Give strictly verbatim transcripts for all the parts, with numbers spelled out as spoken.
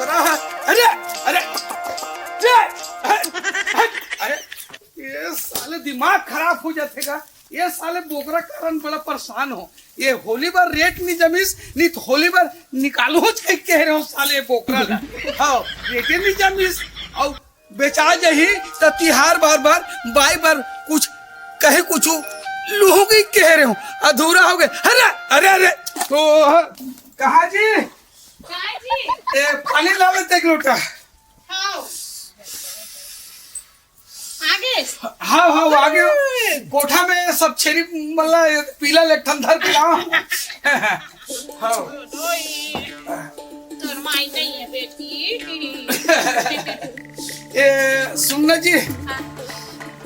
अरे, अरे, अरे, अरे, ये साले दिमाग खराब हो जाथे का। ये साले बोकरा कारण बड़ा परेशान हो। ये होली बर रेट नहीं जमीस, नहीं तो होली बर निकालहूं कह रहे हो साले बोकरा ला। हाँ, रेटे नहीं जमीस। अउ बेचा जाही त तिहार बार बार बाई बर कुछ कहे कुछ लूहूं कह रहे हो, अधूरा हो गए। अरे, अरे, अरे, तो कहा जी? काय जी? ए, पानी लावे ते एक लोटा। हाँ। आगे? हाँ, हाँ, वो आगे। कोठा में सब छेरी मल्ला पीला ले ठन धर पिला। हाँ। ओए, तोर माई नहीं है बेटी। ए, सुन ना जी, हाँ।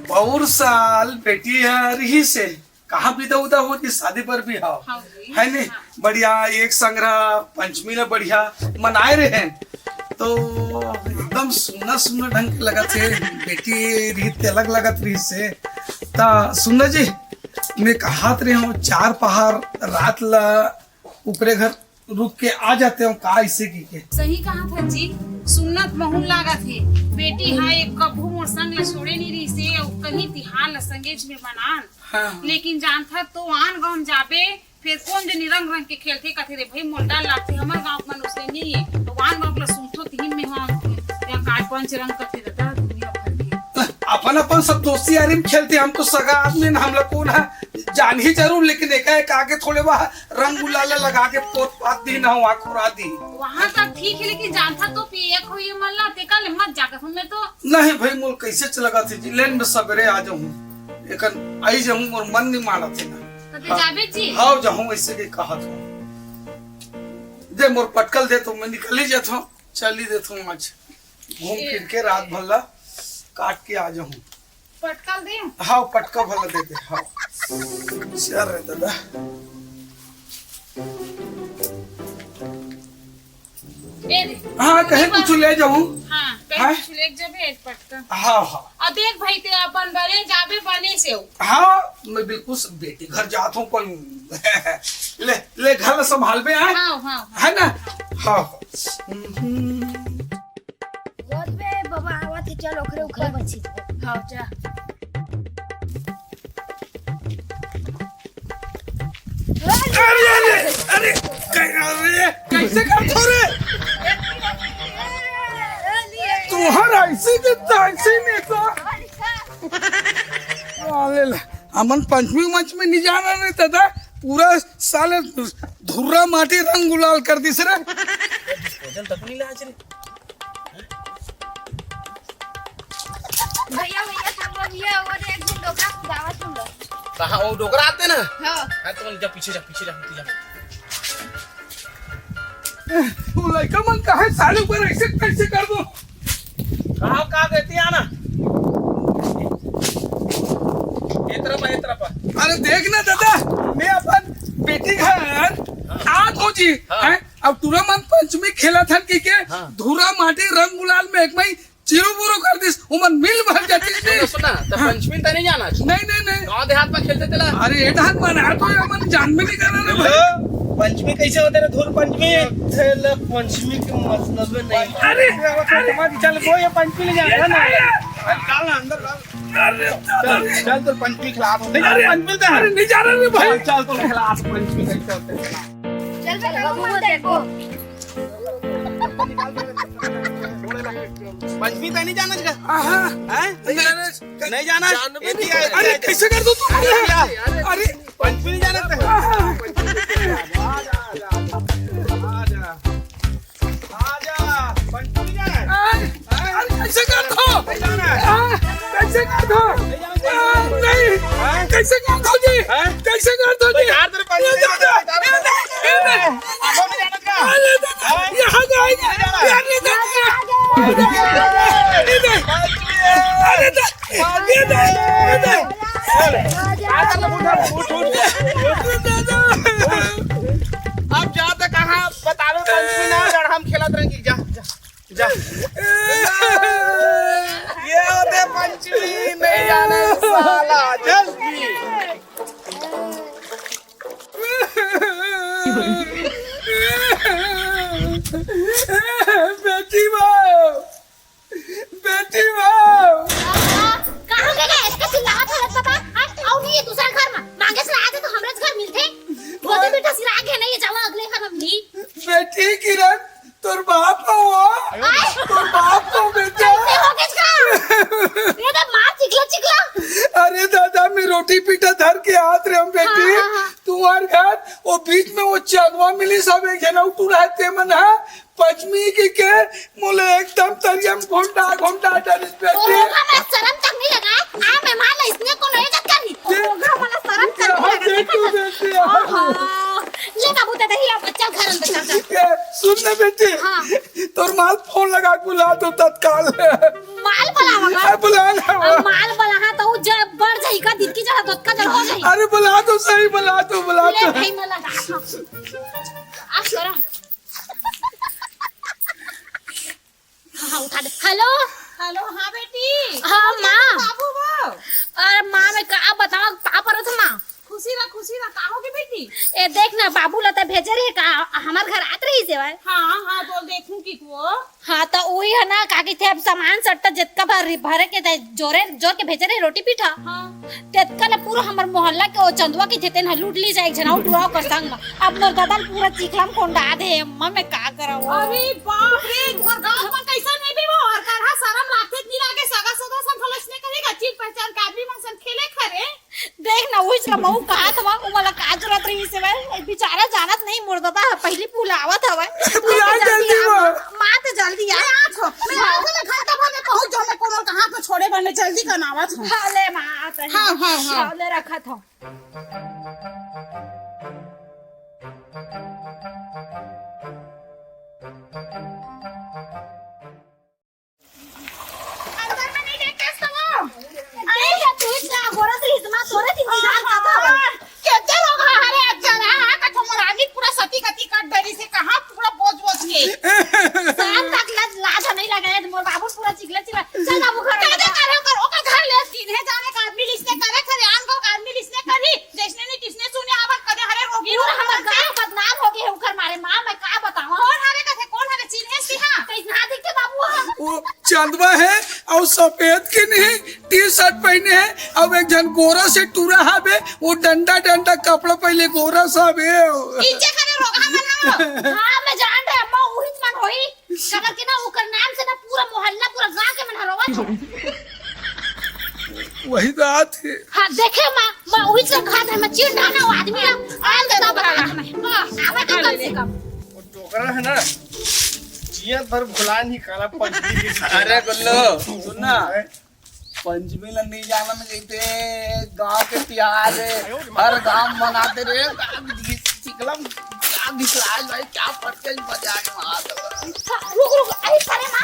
पौर साल बेटी आ रही से कहाँ बिदा उदा हो जी, शादी पर भी हाव। हाँ जी, है नी? हाँ। बढ़िया, एक संग रहा, पंचमी ला बढ़िया मनाए रहे। तो एकदम सुन्ना सुन्ना ढंग के लगत हे, बेटी रही ते अलग लगत रही से। ता सुन्ना जी, मैं कहात रहे हूँ, चार पहार रात ला ओकरे घर रुक के आ जाते हो का, ऐसे की के? सही कहा था जी, सुन्नत महून लागत हे। बेटी हा एक कभू मोर संग ला छोड़े नहीं रही से, अउ कहीं तिहार ला संगेच में मनान। हाँ। लेकिन जानथा तो आन गाँव जाबे, फिर कोन जनी रंग रंग के खेलथे, कथे रे भाई मोर डर लागथे, हमर गाँव के मन उसने नहीं है। तो आन गाँव ला सुनथो तिहिन में हम या काय पंच रंग कथे दादा दुनिया भर के। अपन अपन सब दोस्ती यारी में खेलथे, हम तो सगा आदमी न, हमला कोन है जान ही जरूर, लेकिन एकाएक आके थोड़े वह रंग गुलाल लगा के पोत पात दी ना, वहाँ खुरा दी। वहाँ तक ठीक है, लेकिन जानथा तो पिए को ये मल्ला तेका ले मत जाकर हमें तो। नहीं भाई मोल कैसे चलगा थी जी, लेन में सवेरे आ जाऊँ। एकन आई जाऊं, मोर मन नहीं मानत हे ना। तो ते हाँ। जाबे जी? हाँ, जाऊं, ऐसे के कहा था। दे मोर पटकल दे तो मैं निकल ही जाता हूँ, चल ही देता हूँ आज। घूम ए। फिर के रात भर ला काट के आ जाऊं। पटकल दे? हाँ, पटका भला दे दे, हाँ। चल रे दादा। ए दे। हाँ, कहे कुछ ले जाऊँ। हाँ, कहे हाँ? कुछ ले जाबे एक पटका। हाँ, हाँ। अब देख भाई, ते अपन बने जाबे बने से हो। हाँ, मैं बिल्कुल सब बेटी घर जात हूँ, पर ले, ले घर ला संभालबे, हाँ? हाँ, हाँ, हाँ। है ना? हाँ, हाँ। हम्म। बोल बे, बाबा आवत हे, चल ओकरे ऊपर बची। हाँ, जा। अरे, अरे, अरे, कै-, अरे, कैसे करथो रे? तुहर ऐसे के तैसे नेता। अरे ले, हमन पंचमी मंच में नहीं जाना रे दादा, पूरा साले धुर्रा माटी रंग गुलाल कर दिस रे। Disposal तक नहीं लाज रे। भैया, भैया, थामो भैया, वो दे एक झन डोकरा कुदावत हम लोग। कहाँ वो डोकरा आते ना? हाँ। हाँ, तो जा पीछे जा, पीछे जा, पीछे जा। वो लड़का मन काहे साले ऊपर ऐसे कैसे कर दो? कहाँ, कहाँ देती आना? ए तरफ आ, ए तरफ आ। अरे देख ना दादा, मैं अपन बेटी घर हाँ। आ तो जी, हाँ। हैं? अब टूरा मन पंचमी खेलत हन कि के हाँ। धूरा माटी रंग गुलाल में एक मई चिरो बुरो कर दिस, उमन मिल भर जातिस सुन, नहीं। सुन ना, त हाँ। पंचमी त नहीं जाना। नहीं, नहीं, नहीं। गाँव देहात में खेलते तेला। अरे, ए डहर मन आ तो हमन जान भी नहीं करना रे भाई। पंचमी कैसे होते रे धूर पंचमी? तेला पंचमी के मतलब नहीं। अरे, अरे। चल वो ये पंचमी ले जाना ना। अरे, डाल ना अंदर डाल। अरे, चल, चल तो पंचमी खिलाफ। नहीं, अरे, पंचमी तो है। अरे, नहीं जाना रे भाई। चल, चल तो खिलाफ पंचमी कैसे होते हैं। चल बे, बाबू, मत देखो। पंचमी तो नहीं जाना इसका? हाँ, हाँ। हैं? नहीं जाना। नहीं जाना? जानबे ये नहीं क्या है? अरे, कैसे कर दो तुम? अरे, क्या? अरे। पंचमी नहीं जाना तो? हाँ, हाँ। आजा, आजा, आजा, आजा। आजा, पंचमी नहीं जाना है? हाँ। अरे, कैसे कर दो? नहीं जाना है। हाँ, कैसे कर दो? नहीं जाना है। हाँ, नहीं। हाँ? कैसे कर दो जी? हाँ? कैसे कर दो जी? यार, तेरे पास ये नहीं दादा, ये नहीं, ये नहीं। आगे नहीं जाना क्या? अरे दादा, हाँ? यहाँ जाएंगे। नहीं जाना। यार, ये दादा। ये नहीं। अरे दादा, ये नहीं, ये नहीं। अरे, उठ, उठ, उठ। अरे दादा। अब जा तो कहाँ बतावे पंचमी ना, जड़ हम खेलत रहेंगे। जा, जा। जा। ये होते पंचमी नहीं जाने साला, चल। टीपीटा धर के आत रहे हम बेटी। हाँ, हाँ, हाँ। तुम्हार घर वो बीच में वो चंदवा मिली सब एक झन अउ टूरा हे ते मन ह पंचमी के के मोला एकदम तरिया म घोंटा घोंटा डरिस बेटी। ओघा मोला शरम तक नहीं लगा। आ मैं मां ला इसने को नहीं जत करी। ओघा मोला शरम तक नहीं लगा। देख तू बेटी। ले बाबू, दे दे, हिला, चल घर अंदर, चल, चल। ए, सुन ना बेटी। हाँ। तोर माल फोन लगा के बुला तो तत्काल। माल बुलावा का? ए, बुला ना। अब माल बुलाहा तो वो जब बढ़ जाई का, दिल की जगह दोत का जड़ हो जाई। अरे बुला तो सही, बुला तो, बुला ले तो। भाई, मैं लगा था। आ, करा। हाँ, उठा दे। हेलो। हेलो, हाँ बेटी। हाँ, माँ। बाबू वो। अरे माँ, मैं का बतावा, का परत माँ? खुशी रह, खुशी रह, का होगे बेटी? ए, देख ना, बाबू ला त भेजे रहे का, हमार घर आत रहिसे भाई। हाँ, हाँ, तो देखूं कि वो। हाँ, त उही हे ना, का कहिथे, अब सामान सट्टा जतका भर, भरे के ते जोरे, जोर के भेजे रहे, रोटी पीठा। हाँ। तेतका ले पूरा हमर मोहल्ला के ओ चंदवा कहिथे तेन ह लूट लिस एक झन अउ टूरा ओकर संग म। अब मोर ददा ल पूरा चिखला म कोंडा दे, अम्मा मैं का करव? अरे बाप रे, तोर गाँव म कइसन हे बे वो? अउ करहा शरम लागथे कि नइ लागे, सगा सोदर सन घलो अइसने करही का, चिन पहचान के आदमी मन सन खेले खारे। देख ना, उहीच ला महूँ कहत हवं, ओ मोला का जरूरत रहिसे भाई, ए बिचारा जानत नहीं, मोर ददा ह पहिली बुलावत हवय। बुला जल्दी जल्दी आ, माँ। माँ तो जल्दी आ। मैं आत हूँ, मैं आत हूँ, मैं घंटा भर में पहुँच जाऊँ, मैं कोमल कहाँ पे छोड़े बने, जल्दी कन आवत हूँ। हाँ, ले माँ, आत हूँ। हाँ, हाँ, हाँ। हाँ, ले रखत हूँ। अंदर में नहीं देखते तो वो। अरे, ये तू इतना गोरा से इतना तोरे तीन चार का था। केते रोगहा हरे आजकल, हाँ, हाँ, कथो मोर आदमी पूरा सती गति काट डरिसे, कहाँ पूरा बोझ बोझ के। शाम तक लाज, लाज नहीं लगे, मोर बाबू पूरा चिखला चिखला। चल बाबू घर में। का करे कर, ओकर घर ले, चिन्हे जाने का आदमी लिसने करे, खरियान को आदमी लिसने करी। जइसने नहीं तिसने सुने हवन, कदे हरे रोगी पूरा रोगी हमर करके। गाँव बदनाम हो गए है उकर मारे। माँ, मैं का बताऊँ? कौन हरे कथे, कौन हरे चिन्हे सिहा? कइसना दिखथे बाबू ह? वो चंदवा हे अउ सफेद के नहीं, टी शर्ट पहिने हे, अउ एक झन गोरा से टूरा हावे, वो डंडा डंडा कपड़ा पहिने गोरा सा हावे। इज्जे करे रोगहा मन हो। हाँ, मैं जान रहे अम्मा, उही मन होही। काबर के ना, ओकर नाम से ना पूरा मोहल्ला, पूरा गांव के मन ह रोवत हे। वही तो आत हे। हाँ, देखे माँ, माँ उही से कहा था, मैं चिढ़ रहा ना वो आदमी ना, आन के ना बता मैं। हाँ, आवे तो कम से कम। वो डोकरा हे ना, जियत भर भुला नहीं काला पंचमी के। अरे गुल्लू, सुन ना, पंचमी ल नहीं जाना में जैसे गांव के तिहार हे, हर गांव मनाते रहे, चिखला क्या दिखलाए भाई, क्या फटके मजा आए वहां तो। रुक, रुक, अरे, अरे, माँ।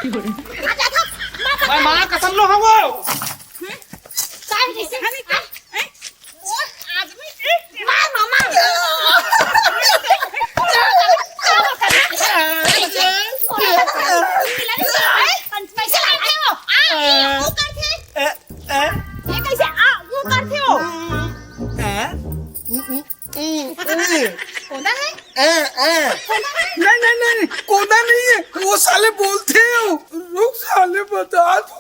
आ जा, था। माँ, माँ, माँ, कसम लो, हाँ, वो। हम्म? काय जैसे? हाँ, नहीं, काय? हैं? वो आदमी के मार, मामा। कैसे लाए थे वो? आ, ये वो करथे। ए, ए। ये कैसे? आ, वो करथे वो। ए? कोदा है? ए, ए। नहीं, नहीं, नहीं, कोदा नहीं है, वो साले बोलते हैं, रुक साले, बता तो।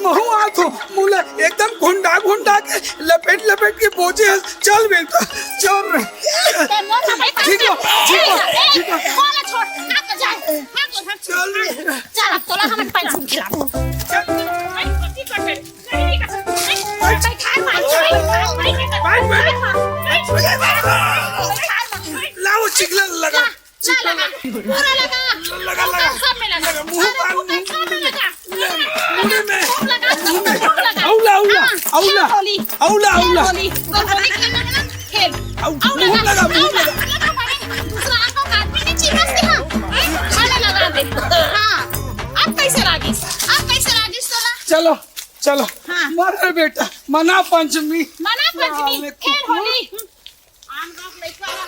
महू आत हो, मुला एकदम घुंडा घुंडा के लपेट लपेट के बोझे चल बेटा, चल रे। ठीक हो, ठीक हो, ठीक हो। चल रे। चल, अब तोला हमन पंच खिलाबो। चल। लाओ, चिखला लगा। चिखला लगा। पूरा लगा। लगा, लगा। सब में लगा। लगा, मुंह अरे, कान, मुंह में, सब में लगा। मुंह में। मुंह लगा, मुंह लगा। अउला, अउला, हाँ, अउला। खेल होली। अउला, खेल अउला। होली। तो होली खेलना है ना? खेल। अउ-, अउला मुंह लगा। लगा, मुंह अउला लगा। लगा, लगा। दूसरा आंखों का आदमी नहीं चिन्हस के हाँ। अरे लगा दे। हाँ। अब कैसे लागिस? अब कैसे लागिस तोला? चलो, चलो। हाँ। मर रे बेटा, मना पंचमी। मना पंचमी, खेल होली। आन गाँव के लइका ला